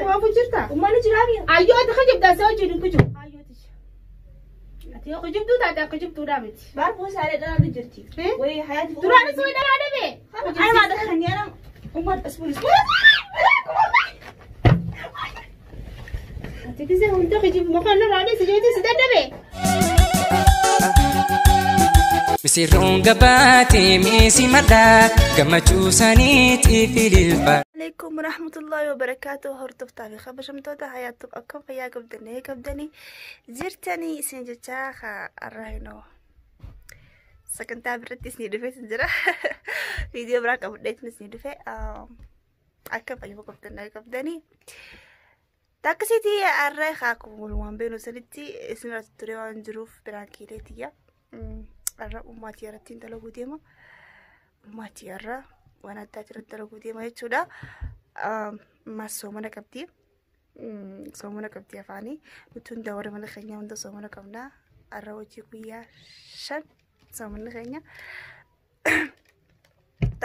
Waafu jirta? Uummanni jiraami. Ayyoo ati kijibdaa si wajjin hin kijibu. Hayyooti. Ati yoo kijibduu taate akka kijibduudhaa miti. Baar buusaalee dhalaatu jirti. Eh? Wayii hayaati. Duraanis wayi dhalaa dhabe. Ana maa dhaqanii ana uummata isbuun Ati gisee hunda kijibu makaan irraa si jeetii si dadhabe. Misirroon gabaatee meesii madhaa gammachuu isaaniitiif ililfa. عليكم ورحمة الله وبركاته هردفتaa fi kabajamtoota hayaatuuf akkam fayyaa qabdanii qabdanii jirtanii isin jechaa arrahinoo sagantaa biratti isinii dhufe isin jira viidiyoo biraa qabadheetin isinii dhufe akkam fayyaa qabdanii qabdanii takkasiitii arra akkuma walumaan beenu sanitti isin irratti ture waan jiruuf biraan kiileetiyya arra ummaatii irratti dalaguu deema ummaatii irra waan addaa irratti dalaguu deema jechuudha. Ammas soomana qabdi. Soomana qabdi afaanii. Nuti hunda warra mana keenyaa hunda soomana qabna. Har'a hojii guyyaa 5 soomanni keenya.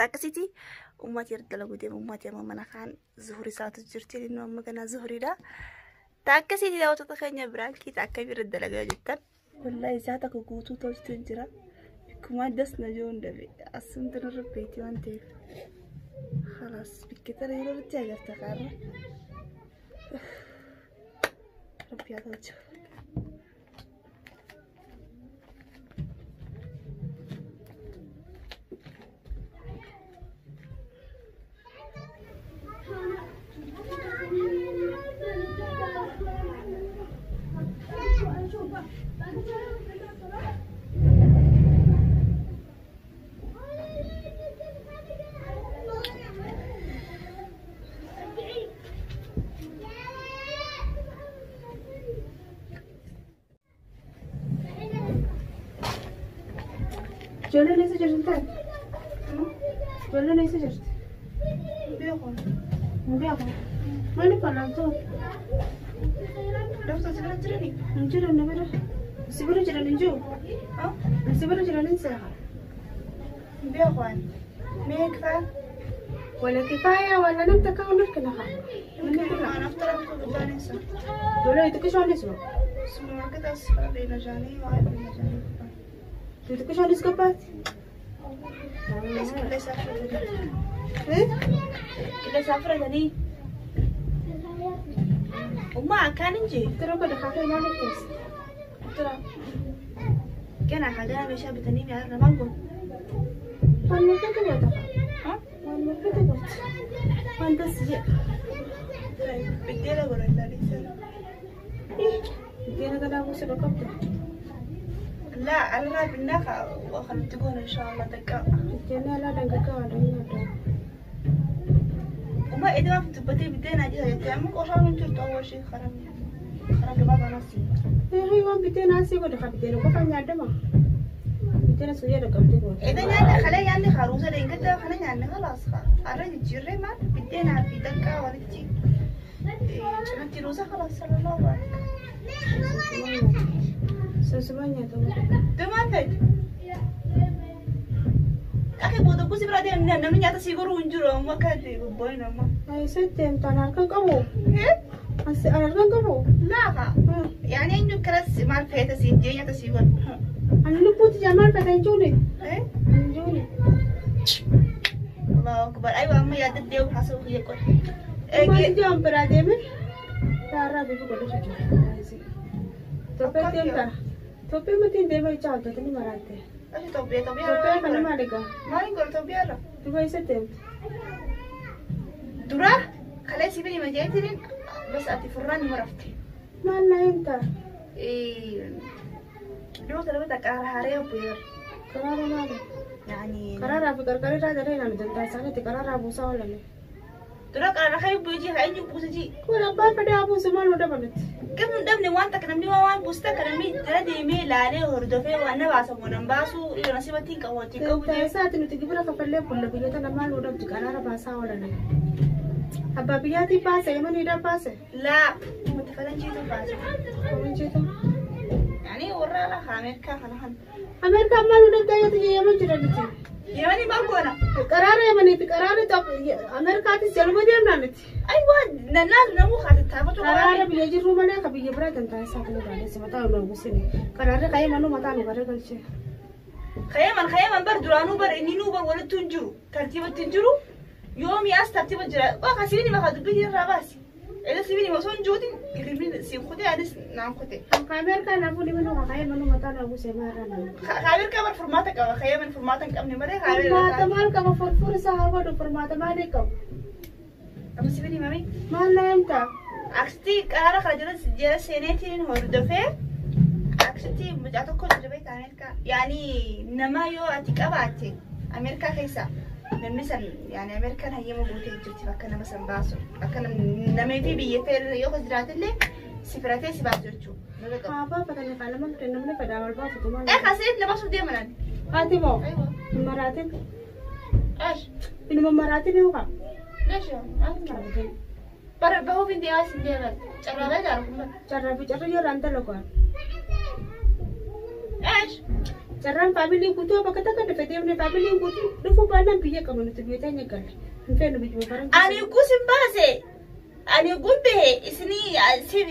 Akkasitti ummati irratti dalaguu deema. Ummati amma mana kaan zuhurii isaatu jirti. Inni amma ganaa zuhuriidha. Akkasitti daawwattoota keenya biraan kiita akkamii irratti dalagaa jettan. Wallahi isaa tokko guutuu tolchuun jira. Akkuma das na jiruun dhabe. Asumti nurra beetii waan ta'eef. خلاص بكتر يلو بتاجر تقرر ربي يعطيك. Ijoolleen eessa jirti taate? Ijoolleen eessa jirti? Beeku. Hin beeku. Manni bal'aantoo Dafta si bira jirani? hin jiran na bira. Si bira jiran hin jiru. Si bira jiran hin seeqa. Beeku ani. Mee kifaa? Wala kifaaya wala namta kaa'uun harka lafa. Manni kun أنا أفترض بالله ijoollee xixiqqishoonis moo? سوبر ماركت أصفر بين جاني وعيب بين جاني. Xixiqqishoonis gabbaati? بس كل سافرة. كل سافرة دني. وما كان نجي. Tiroo gadi kaatee maaliif teesse? ترى كان حاجة مش بتنيم يعني مانجو. Waan murteetti goota. Waan murteetti goota. Waan tas jedha. طيب بدي أقول لك Biddeena galaa buusuu qabda. لا على رأي بالناقة وخلت تقول إن شاء الله دقة. Biddeena alaa dangaggaa waan nyaata. وما إذا ما كنت بدي بدينا جهة تعمل وشان جرت أول شيء خرم خرم بابا نصي. Eeyyee waan biddeena asii godhe haa biddeena qofaan nyaadama. Biddeena suyyaa qabdee goota. إذا يعني خلي يعني خروزة لين كده خلي يعني خلاص الرجل جري ما بدينا في دقة ولتي شنتي روزة خلاص صلى الله عليه Susumaan nyaata. ده ما فات أخي بودا بوسي برادي أنا نمني أتا سيغورو ونجرو ما كان بوين ما Eessatti deemta? Ana harkaan qabu. إيه Ana harkaan qabu. لا يعني إنه كلاس ما فات سينتي أتا سيغور Ani lubbuutti jaamaan fata hin jiru. إيه Hin jiru. الله أكبر أيوة أما يا ددي وحاسب يقول Maal jaan biraa deeme? Daaraa bifa godhatu jira. Tophee deemta. Tophee matiin deema jecha hojjetanii maraatte. أشي طبيعي Tophee طبيعي kana maal egaa? ما يقول طبيعي Duba eessatti deemta? درا خلاص سيبني ما جايتني بس أتي فران مرفتي Maal na himta? إيه لو تلبتك على هاري وبير Karaara maali? يعني Karaaraa fi qarqara irraa daree naan dantaa isaaniitti karaaraa buusaa oolame. درا على خير بيجي هاي بوسجي Kun abbaan fedhe haa buusu maal nu dabalutti? كم دبني وانت كنمني وان بوستا كنمني ترى مي لالي هردفه وانا باسم وانا باسو إلى نصيبتين كواتي Dantaa كوتي isaati nuti gibira kafallee bulla biyyoota lamaan nu dhabdi karaara baasaa oolame. Abbaa biyyaatii baase yemaniidhaan baase. لا متفلن جيتو باسو Komincheetu. يعني ورا لها أمريكا خلاص Ameerikaan maal nu dhabdaa yoo ta'e yeman jira miti. Yemanii maal goona? Qaraara Yemanii fi qaraara Ameerikaatis jaluma deemnaa miti. Aywa nannaan namuu haa tattaafatu Qaraara biyya jirru malee ka biyya biraa tan taasisaa kana baaleessa mataa nu gusine. Qaraarri ka Yemanuu mataa nu garagalche. Kayaman kayaman bar duraanuu bar inni nuu bar walittu hin jiru tartiibatti hin jiru yoomi as tartiiba jira waa ka sibiini maka dubbii irraa baasi eda sibiini osoo hin juutin hirmini siin kutee anis naan kute Ka Ameerikaa naafuu dhibinu ka Yemanuu mataa nu gusee maarraa nama. ka Ameerikaa bar furmaata qaba kayaman furmaata hin qabne malee ka Furmaata Ameerikaa maal qaba furfur isaa haa godhu furmaata maalii qabu? Amma sibiini mami Maal na himta? Aksitti qaraara kana jala jala seeneetiin hordofee aksitti mucaa tokko jira beektaa Ameerikaa yaani nama yoo ati qabaatte Ameerikaa keessa namni san yaani Ameerikaan hayyama guutee jirti bakka nama san baasu akka namee fi biyya feerra yoo jiraatillee si firatee si baasu jechuudha. Nama qabu. Haa baafatanii kaa nama fide namni fedhaa wal baafatu maal? Ee kaasee nama sun deemanan. Ati moo? Aywa. Hin maraatin. Ash. Inuma maraatin yoo kaa? Leesho. Bara bahuuf hin deemaa sin deeman. Carraalee jaaru kun bara. Carraa fi carra yoo irraan dalagaan. Ash. Carraan faamilii guutuu bakka takka dhufe deemne faamiliin guutuu dhufuu baannaan biyya qabnu nuti biyya teenya galle. Hin feenu biyyuma faranjii. Ani gus hin baase. Ani gun bahe isinii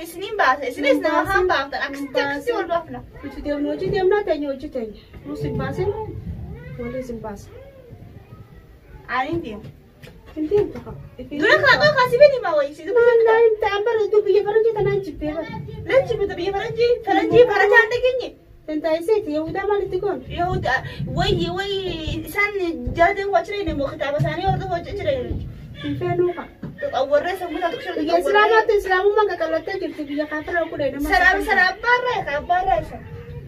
isiniin baase isinis nama haan baaftan akkasitti akkasitti wal baafna. Nuti deemnu hojii deemnaa teenya hojii teenya. Nus hin baasin waliis hin baasa. Ani hin deemu. Hin deemtu kaa. Dura kaa qoo kaasii bini maa wayii si Maal naa hin ta'an bara utuu biyya faranjii tanaan jibbee bara. Leenci bita biyya faranjii faranjii farajaan dhageenye. Tentaayiseeti Yahudaa maalitti goon? Yahuda wayii wayii isaan jala deemu achi jiran immoo kitaaba isaanii hordofuu achi jiran. Hin feenuu kaa. Warra sammuu isaa tuqshan. Biyya Islaamaatti Islaamummaan qaqallattee jirti biyya kaafira kudhee nama. Saraaba saraaba irraa eega abbaa irraa isa.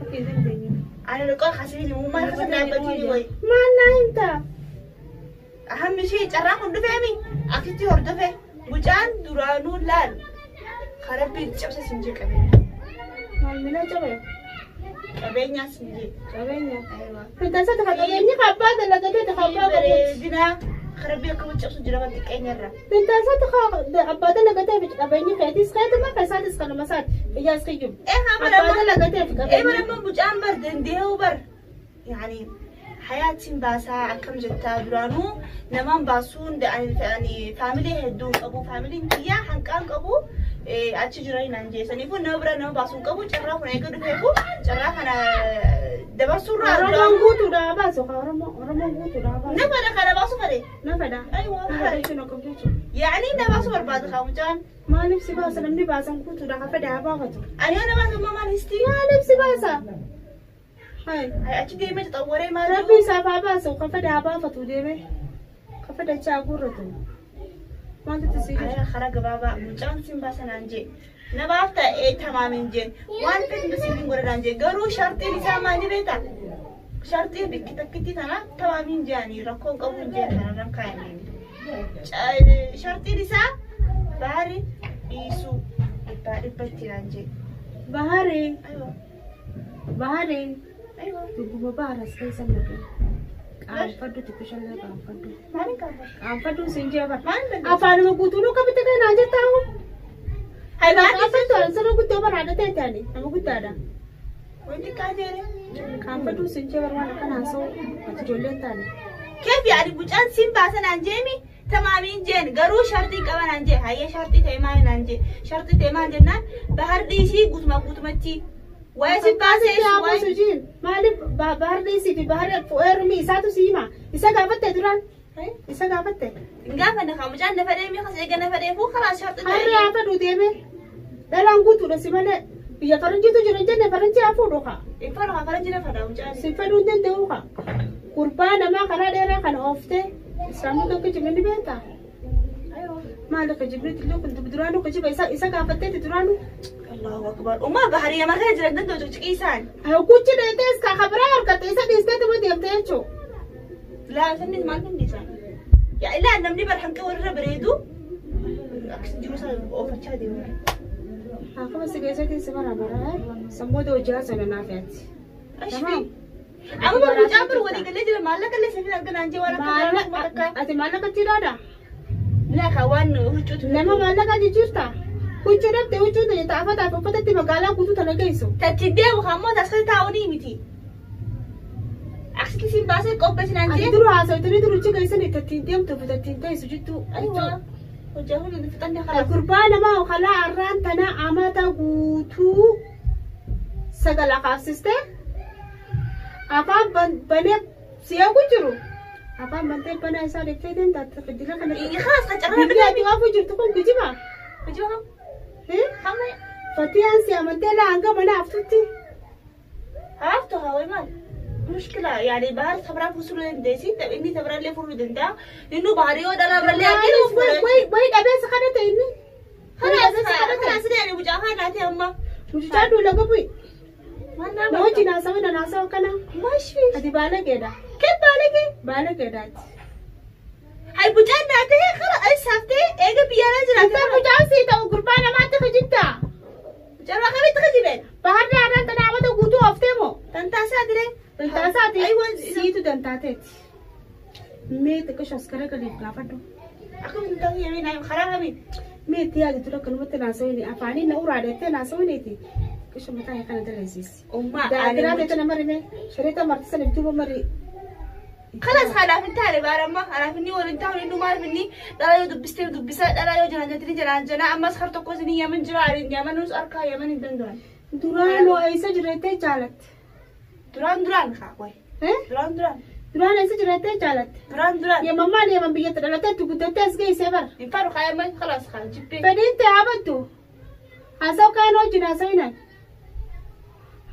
Akka hin dandeenye. Ani loqoo kaasii bini maal keessa dhaabbatiin wayii. Maal naa hin ta'a? Hammi ishee carraa kun dhufeemi akkasitti hordofe mucaan duraanuu laal karabbiin cabsa siin jee qabeenya. Maal mina cabe? Qabeenyaa siin jee. Qabeenya. Fintaasatti ka qabeenyi ka abbaa dalagatee ka abbaa qabuuti. Bareedina karabbii akka cabsu jira wanti qeenyarra. Fintaasatti ka abbaa dalagatee fi qabeenyi keetis keetuma ka isaatis kanuma isaati. Iyyaas kiyyum. Ee haa Abbaa bara dalagatee fi ee qabeenyi. bara amma mucaan bar dandee'uu bar yaani hayaatiin baasaa akkam jettaa duraanuu namaan baasuun ani faamilee hedduu hin qabu faamiliin kiyyaa hanqaan qabu achi jiranii naan jeessaniifu nama bira nama baasuu hin qabu carraa kun eega dhufeefu carraa kana dabarsuurraa Oromoon duraanuu guutuudha baasu ka Oromoo Oromoon guutuudha baasu. nama kana baasuu fedhe Na fedha. Aywa. Na fedha jechuun akkam jechuudha. yaani na baasuu barbaada kaa mucaan Maaliif si baasa namni baasan guutuudha ka fedha haa baafatu. ani yoo nama baasuu maal histii Maaliif si baasa? Hai. achi deemee xaxawwaree maal Rabbi isaaf haa baasu ka fedha haa baafatu deemee. Ka fedha chaa guurratu. Maaltu si jira? Aya karaa gabaabaa mucaan siin baasanaan jee namaaf ta'ee tamaamin jeen waan fedhu siin godhanaan jee garuu shartiin isaa maali beektaa shartiin bikki takkitti tana tamaamiin jeanii rakkoon qabu hin jeen kanarraan kaayameen shartiin isaa baari dhiisuu dhibbaa dhibbatti naan jee. Baharee. Aywa Baharee. aywa Dubbuma baharas keessa naqe. Qaanfadhu xiqqishallee qaanfadhu. maaliin qaanfadhu Qaanfadhu siin jee bara. maaliin danda'u Afaanuma guutuu nu qabitti kanaan jettaa hoo? Hai baari Qaanfadhu ani saba guddoo baraadha ta'e ta'ani nama guddaadha. wanti qaajeere. Qaanfadhu siin jee bara waan akkanaan sa'u ati ijoolleen taane. Keef yaani mucaan siin baasanaan jeemi tamaamiin jeen garuu shartii qabanaan jee hayyee shartii ta'e maal naan jee shartii ta'e maal jennaan bahar dhiisii guutuma guutumatti waa'ee si baasee Yaa hojiin maaliif bahar dhiisii fi bahar fu'eerumi isaatu si hima isa gaafatte duraan isa gaafatte. Gaafa na mucaan na fedhee mi'a eega na fedhee fuu karaa shartii Harri haa fedhu deeme dhalaan guutuudha si malee biyya faranjiitu jira hin jenne faranjii haa fuudhu kaa. Info lafa faranjii na fedha mucaan. Si fedhuu hin danda'u kaa. Gurbaa namaa karaa dheeraa kana ooftee islaamni tokko jibni ni beektaa. Maali kijibni illee kun duraanuu kijiba isa isa gaafatteeti duraanuu. Allahu akbar. Ummaa baharii nama kana jiran danda'u ciqiisaan. Guchi dheetees kaa kabiraa harkatte isa dhiisteetuma deemte jechuudha. Laa sannis maal dandeessan? Yaa ilaa namni bar hanqa walirra bareedu akkas jiru sana oofachaa deemu. Akkuma si keessatti si mara mara sammoota hojii sana naaf yaatti. Ashbi. Amma mucaan bar walii galee jira maallaqa illee safin arganaan jee waan akka kuma takka. Ati maallaqa jiraadha. Laa kaa waan huccuutu. Nama maallaqa jijjiirta. Huccuu dhabde huccuu ta'e taafataaf uffatatti magaalaa guutuu tana geessu. Tatti deemu kan immoo taasisa taa'uu ni miti. Akkas Riskii siin baasee qopheessinaan Ati jee. dura haasawtanii dura hojii keessan ittiin deemtu fi ittiin teessu jettu. Aywa. Hojii hojii fixannee karaa. Gurbaa namaa kalaa arraan tana amata guutuu sagal akaasiste afaan banee si eegu jiru. Afaan bantee banaa isaa deeftee deemta fidila kana. Khalaas qacarraa Biyya bitaa. ati waafu jirtu kun kijiba. Hojii kam? Kam? Fatiyaan si amantee laa hanga mana haftutti. عرفتها وين مشكلة يعني بهار تبرا فصول دندسي طب إني تبرا اللي فرو دندا إنه بهاري ولا برا اللي أكيد Way way dhabeessa kana ta'e inni. خلاص خلاص يعني وجاها ناتي أما Mucicaa duula gabu. ما Na نعم wajjin haasawaa na haasawaa kana. ماشي في Ati baala geedha. كيف بالك Baala geedhaati. هاي بجان ناتي خلاص أي سافتي إيه بيانا Inta جرا mucaan sii ta'u gurbaa namaatti kijibta. جرا خبي تخجبين Baharri haadhaan tana amata guutuu ooftee moo? تنتا سادري Dantaasaati. أيوة Siitu dantaateeti. Mee xiqqoo as garagaleef gaafadhu. أكون تنتهي يمين أيوة خلاص أمين Mee itti yaadi dura akkanumatti naasawini afaanii na uraadettee naasawiniiti. Xiqqoo mataa kee kana daleessiisi. أمّا Daadiraa ta'e tana mari mee shareeta marti duuba mari. خلاص خلاف انت على بارما انا فيني ولا انت انه ما فيني لا يو دبستي دبسا لا يو جنا جتري جنا جنا اما سخر تكو سني يمن جرا يمن نس اركا يمن دندان Duraan hoo eessa jirattee jaalatte? دران دران خا وي دران دران Duraan eessa jirattee jaalatte? دران دران Yeman maal yeman biyyatti dhalattee itti guddattee as geessee bara. ينفعوا خا يمن خلاص خا جبي Fedhiin ta'e habattu. Haasawu kaan wajjin haasawinaan.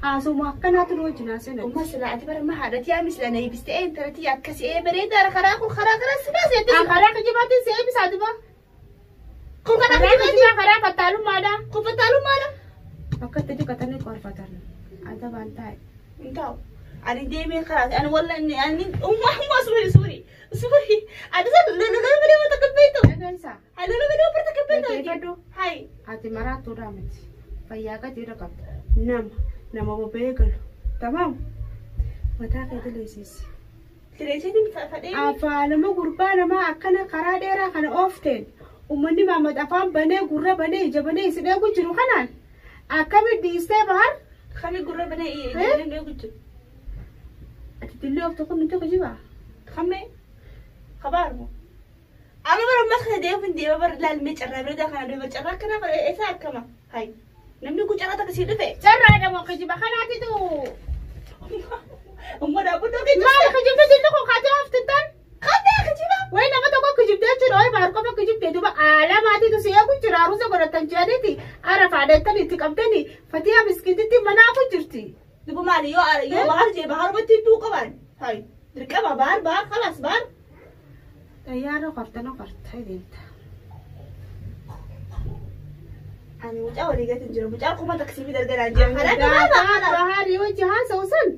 Haasawuma akkanaatu nu wajjin haasawinaan. وما سلا اعتبر ما حدت يا مثل انا يبست ايه ترى تي اكسي ايه بريد انا خراق خراق راس بس يا Karaa kijibaatiin si eebbisaa duba. كل Karaa خراق kijibaa karaa fattaalummaadha. كفتالو مالا Akka itti dhiqatanii qorfatan. Adabaan taa'e. انتو انا ديمي خلاص انا والله اني انا امه امه سوري سوري سوري انا لا لا لا لا ما تقبيته Dhageessaa. انا لا لا ما تقبيته Dhaggeeffadhu. هاي Ati maraattuudhaa miti. Fayyaa gadiirra qabda. Nama nama bobba'ee galu. Tamaam. Mataa kee daleessiisi. تريتني فدي Afaanuma gurbaa namaa akkana karaa dheeraa kana oofteen uummanni Maamad afaan banee gurra banee ija banee isin eegu jiru kanaan akkamitti dhiistee bahar خمي قرب انا إيه؟ ايه قلت ati dillee ooftu kun nuti kijibaa. خمي خبار انا برا ما خدي ديف دي بر لا المجرى بردا خنا دي بجرى كنا ايسا كما هاي نمني كو جرى تكسي دفه Carraadha moo kijiba kanaatitu امو دا بدو كي maali kijibni dilli kun kaatee ooftu tan خدي خجبا wayi nama tokko kijibdee jechuudha wayi bahar qofa kijibdee duuba aalamaatitu si eegu jira aruusa godhatan jedhaniiti arafaadheettan itti qabdani fatiha miskiintitti manaafu jirti. دبو مالي يو يو بهار جي بهار بتي تو قبان هاي ركبها بهار بهار خلاص بهار Xayyaara qortana qortee deemta. انا مجا ولي قالت نجرب مجا قوم تكسي في درجه عندي خلاص خلاص Baharii wajji haasa'u san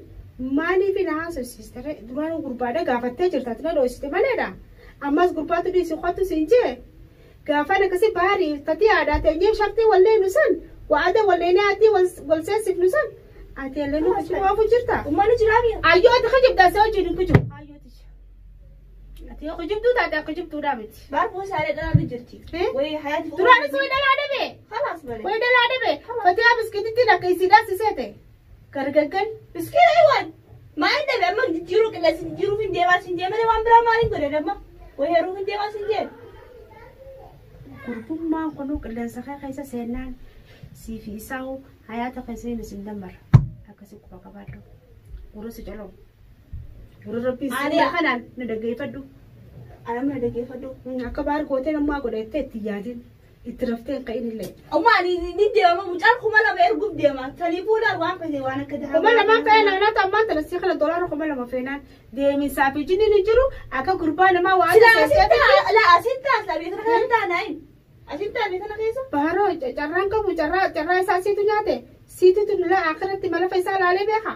maaliif na haasofsiiste duraan gurbaadha gaafattee jirta ati na dhoosite maleedha. Ammas gurbaatu dhiisi qottu siin jee gaafan akkasii baharii tatii aadaa teenyee shartii walleenu san wa'ada walleenee adii wal seensifnu san ati alleenu kijibu waafu jirta. وما نجرب Ayyoo ati kijibdaa si wajjin hin kijibu. Ati yoo kijibduu taate kijibduudhaa miti. بهار بوس على انا نجرتي إيه؟ وي حياتي Duraanis wayi dhalaa dhabe. خلاص بلي Wayi dhalaa dhabe. Fatihaa miskiintitti akka isiidhaa siseete. Gargaggan. مسكين ايوان ما عنده بأمك تجيرو كلا سنجيرو في ديما سنجيما لي وان برا مالين قولي لما وهيرو في ديما سنجيم Gurbummaan kunuu qilleensa kee keessa seennaan sii fi isaa hayaata keessa hin isin dammara. Akkasii quba qabaadhu. Gurra si caloo. Gurra rabbii si Ani- kanaan na dhaggeeffadhu. انا من هذا كيف ادو Akka baar gootee nammaa godhattee itti yaadin. Itti raftee hin ka'in illee. اما انا ندي ما مجال خما لا بيرغب ديما تليفون وان كذي وانا كذا Kuma lamaan fe'ee naannoo ammaan tana sii kana dolaara kuma lama feenaan deeminsaa fi jinni ni jiru akka gurbaa namaa waan لا اسنتا لا اسنتا لا بيتنا كذا نايم اسنتا بيتنا كذا Baharoo carraan qabu carraa carraa isaa siitu nyaate siitu tunula akhiratti malafa isaa laalee beeka.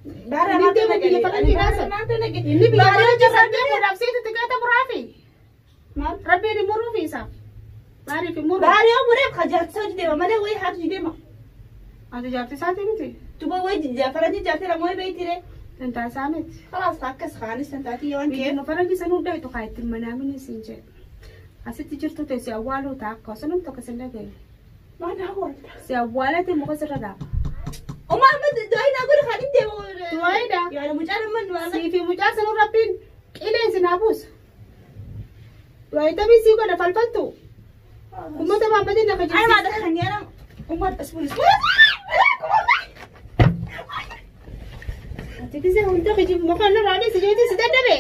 بارا Inni ما deemu biyya faranjii تنقل dhaasa. ما تنقل Inni biyya faranjii san deemuudhaaf siitu xiqqaata muraafi. ما Rabbiin hin muruufi isaaf. Maaliif hin muru? بارا يوم مريب خجرت سوج ديما ما وي حاجه ديما Ati jaarti isaatii miti. تبغى وي فرنجي جارتي لا موي بيتي لي Dantaa isaa miti. خلاص ركز خالص انت وان كيف Biyya faranjii san hunda itti kaa ittiin manaamini siin jedhe. Asitti jirtu ta'e si awwaaluu ta'a akka osoo namni tokko sin dhageenye. ما انا هو Si awwaalate muka sirra dhaaba. Umma amma du'aa naa godhe kan hin deemu. Du'aayiidha. Yaani mucaan amma du'aa. Siifi mucaa sanuu rabbiin qilleensi naa buusu. Du'aayitamii sii godha falfaltu. Uummata Muhammadin na أنا ما kajibsiisa. دخلني أنا أمة أسبوع Ati gisee hunda kijibu makaan irraa dhiisi jeetii si dadhabe.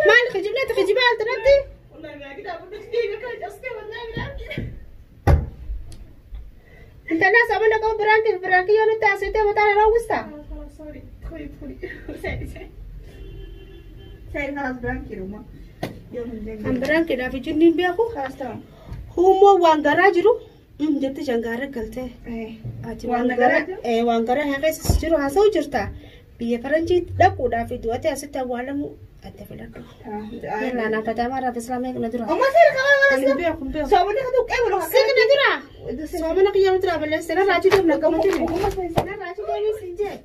Maal kijibni ati kijibaa altanatti? والله ما كده أقول لك ليه كانت أصلا والله بالعافية Intalaa sabana qabu biraankii fi biraankii yoo nutti haasofte mataan irraa uwwista. خلاص سوري ادخلي ادخلي ساري ساري ساري خلاص برانكي روما يلا An biraankiidhaaf ijji hin beeku. خلاص تمام Huummoo waan garaa jiru jette jangaara galtee. ايه Ati Waan waan garaa garaa waan garaa haa keessa jiru haasa'u jirta. Biyya faranjii dhaquudhaaf du'ate asitti awwaalamu adda filadhu. تمام Yallaa naaf fatamaa islaamee kana dura. أمة ساري خلاص Ani خلاص beeku hin beeku. صابوني خدوا قبل Siqna dura. Soomana kiyya dura balleessa narraa achi deemna gamatti. أمة ساري Narraa achi deemii siin jee.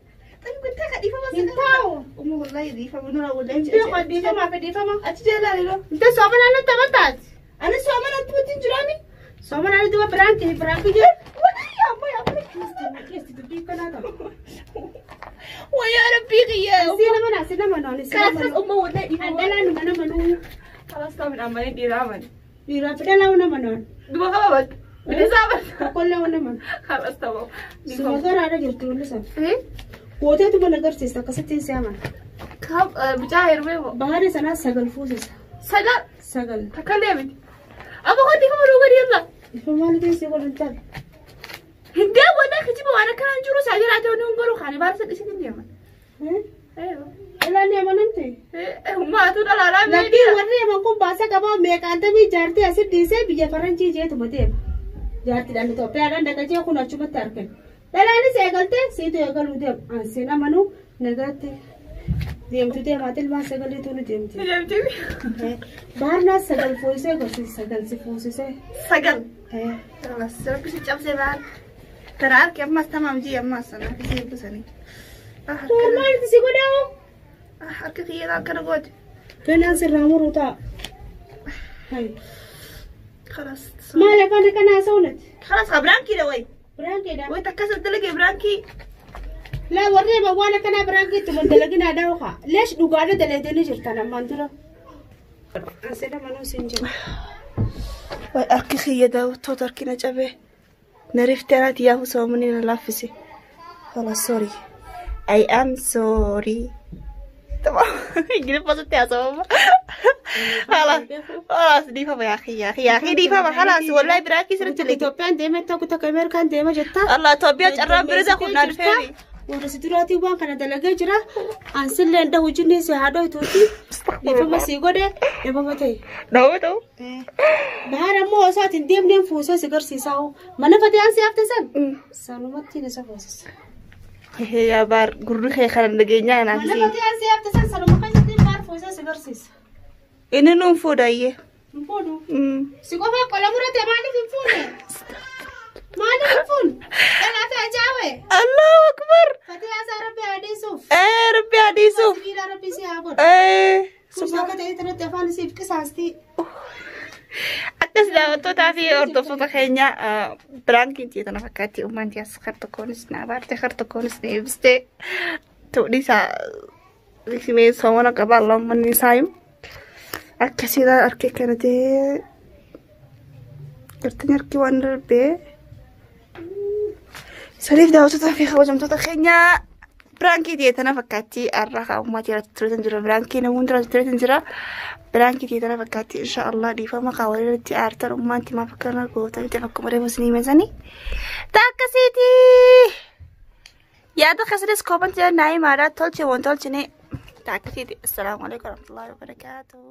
طيب كنت خليفة بس Hin taa'u. أمي والله ضيفة من ولا Hin beeku dhiifamaa fi dhiifama. أتجي لا لا Inte soomana nutti amantaati. أنا سو أنا أنت بتنجرامي Soomana duba biraankii fi biraankii jiru. ولا يا أمي يا أمي Keessi dubbii kanaa ta'u. ويا ربي غيا Si nama naa si nama noon si خلاص nama خلاص noon. أمه والله An dhalaa numa nama nuu. خلاص طبعا عمالين بيرعمل Dhiiraa fi dhalaa nama noon. دوبا خلاص بنزعل Tokkollee nama noon. خلاص تمام Suma garaadha jirti walli sana. ايه Gooteetuma na agarsiista akkasittiin si amana. كم بتاع هرمي Bahari sanaa sagal fuusisa. سجل Sagal. تكلمت أبا خدي هم روغر يلا Ifa maalitiin si godhan ta'a? هندي ولا خجيب وانا كان جرو سجل عتوني هم خاني بارس ايش اليوم ايوه Dhalaan ni amanamte. هم عتون على رامي Lakkii warri yaman kun baasa qabaa meeqaantamii jaartii asi dhiisee biyya faranjii jeetuma deema. Jaartiidhaan Itoophiyaadhaan dhaqajee kun achumatti argan. Dhalaanis eegaltee siitu eegaluu deema. Ansiin amanuu nagaatti deemtu deemaati ilmaan sagaleetu nu deemti. Baarnaas sagal fuusisee gorsiisa sagal si fuusisee. سجل خلاص ربي شبسي بعد ترى أركي أما تمام جي أما سنة في بسني Maalitti si godhaa? أركي خيار أركي نقود Ganaan sirraa muruu ta'a. خلاص Maal afaan akkanaa haasa'uunati? خلاص برانكي لوي Biraankeedha. وي تكسر دلقي برانكي Laa warri yaman waan akkanaa biraankeetti dalaginaa dhaa'u Leesh dhugaadha dalaydanii jirtan ammaan dura. Anseedha manuu siin jira. وي أركي خيا داوتو أركي نجابه نرفت أنا تياه سومني نلافسي خلاص سوري I am sorry تمام يجري فصلت يا صوم خلاص خلاص دي فما يا أخي يا أخي يا أخي دي فما خلاص والله براكي صرت لك Itoophiyaan deema tokko tokko Ameerikaan deema jetta. الله توبيا جرب برزا كنا نفهمي Warra si duraatii waan kana dalagee jira. Ansillee dhahu jinni si haadha ituuti. Dhiifama sii godhe dhiifama ta'e. داوتو Bahar ammoo osoo ati hin deemneen fuusee si garsiisaa hoo. Mana fatee ansi hafte san. Sanumatti isa fuusisa. يا بار قرخي خلنا نجينا أنا Mana في fatee ansi hafte san sanuma keessatti baar fuusee si garsiisa. إنه نفودا إيه Hin fuudhu. Si qofa qola murate maaliif hin fuune? Maaliif hin fuune? Kanaaf ajaa'ibe. الله أكبر Fatee haasaa rabbi haa dhiisuuf. إيه ربي عديسو Sibiila rabbi si haa godhu. إيه Kuusaa akka ta'e irratti afaan isiif qisaasti. Akkas daawwattootaa fi hordoftoota keenya biraankiin tana fakkaatti uummanni as kar tokkoonis na abaarte kar tokkoonis na eebbistee tuudhi isaa simee soomana qaba allahumma isaa himu akkasiidha harki akkana ta'ee gartanii harki waan darbee saniif daawwattootaa fi kabajamtoota keenya biraankii tana fakkaatti har'a uummata irratti tureetan jira biraankii namoonni irratti tureetan jira biraankii tana fakkaatti insha Allah dhiifama kaawwan irratti aartan uummanni maaf akkana gootan itti akkuma reefu isinii himesanii takkasiiti yaada keessatti koomantii naa himaadha tolche waan tolchine takkasiiti assalaamu alaikum warahmatullahi wabarakaatuh.